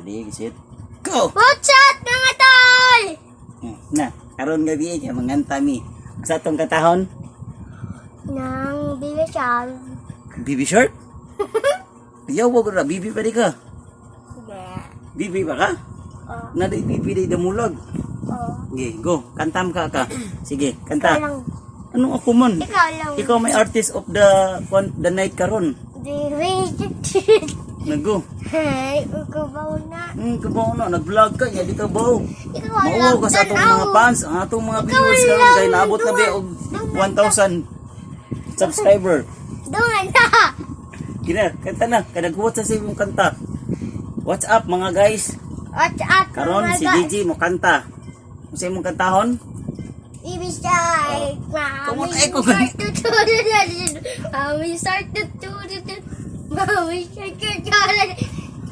Ready, set, go! What's up, mga tol? Na, karon gabi kay manganta mi. Sa atong katahon, Nang Baby Shark. Baby Shark? Yaw wa ra bibi pa di ka. Yeah. Bibi ba ka? Oh. Na di bibi di damulag. Oh. Sige, go. Kantam ka ka. Sige, Ikaw kanta. lang. Anong ako man? Ikaw lang. Ikaw may artist of the night karon. Baby. Nago. Hey, ikaw ba na? Kabaw na nag-vlog ka, ya di ka baw. Ikaw Mauwaw ka sa atong mga fans, ang atong mga viewers karon kay naabot na ba og 1,000 subscriber. Dungan na. Gina, kanta na. Kaya naghuwat sa imong kanta. What's up, mga guys? What's up, Karon mga si guys? DJ mo kanta. Unsa imong kantahon? Baby Shark. Come on, Mami eh, kung shark to to to to. Mami shark to to to to. Mami shark to to to.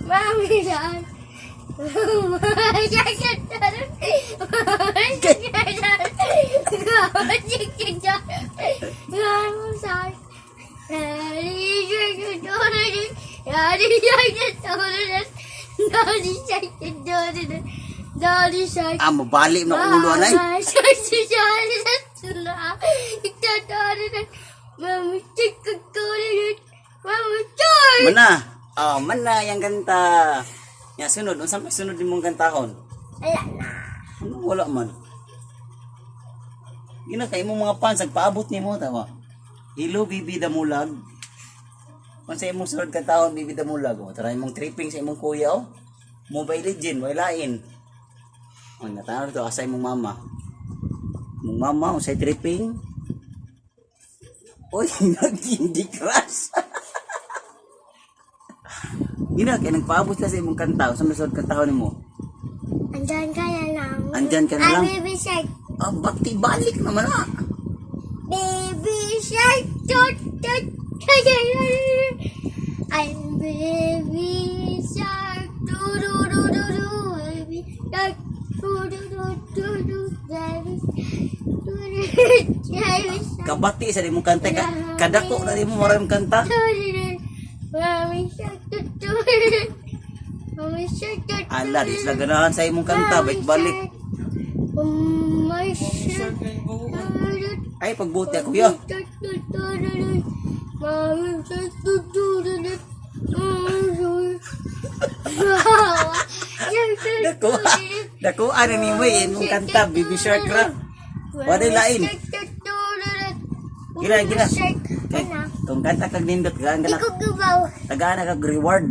Mami shark. Mami shark to to to. Mami shark to to. Mami shark to to. Mami shark. Daddy shark to to to. Daddy shark to to to. Daddy shark to to to. Daddy shark. Ah, mabali na ulo anay. Mana? Oh, mana yang kanta. Ya sunod, unsa may sunod nimong kantahon? Wala na. Ano wala man? Gina kay imong mga fans nagpaabot nimo tawa. Hello, Bibi Damulag. Unsa imong sunod kantahon, Bibi Damulag? O, tara imong tripping sa imong kuya oh. Mobile Legend, way lain. O, natanaw to asa imong mama. Imong mama unsay tripping? Oy, nag-Candy Crush. Gina kay nagpaabot ka sa imong kanta, unsa may sunod kantahon nimo? Andyan ka na lang. Andyan ka na lang? Ah, Baby Shark. Ah, bakti balik naman ah. Baby Shark. Tut, tut, tut, tut. I'm Baby Shark. Do, do, do, do, do. Baby Shark. Do, do, do, do, do. Baby do, do, Baby Shark. Kabati sa imong kanta ka, kadako na nimo maraming kanta. Ala, di sila ganahan sa imong kanta, balik balik. Ay, pagbuti ako ya. Dako, dako ano nimo eh, imong kanta, Baby Shark ra. Wala lain. Gina, gina. Kay, kung kanta kag nindot, tagaan ka na, Ikaw gibaw. tagaan na kag reward.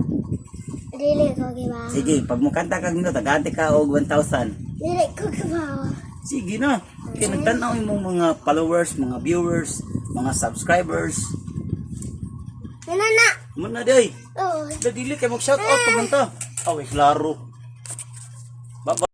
Dili ko gibaw. Sige, pag mo kanta kag nindot, tagaan ka og 1,000. Dili ko gibaw. Sige na. Kay nagtan-aw imong mga followers, mga viewers, mga subscribers. Ano na? Mun na day. Oh. Dili kay mag shout out pa man ta. Aw, klaro. Bye.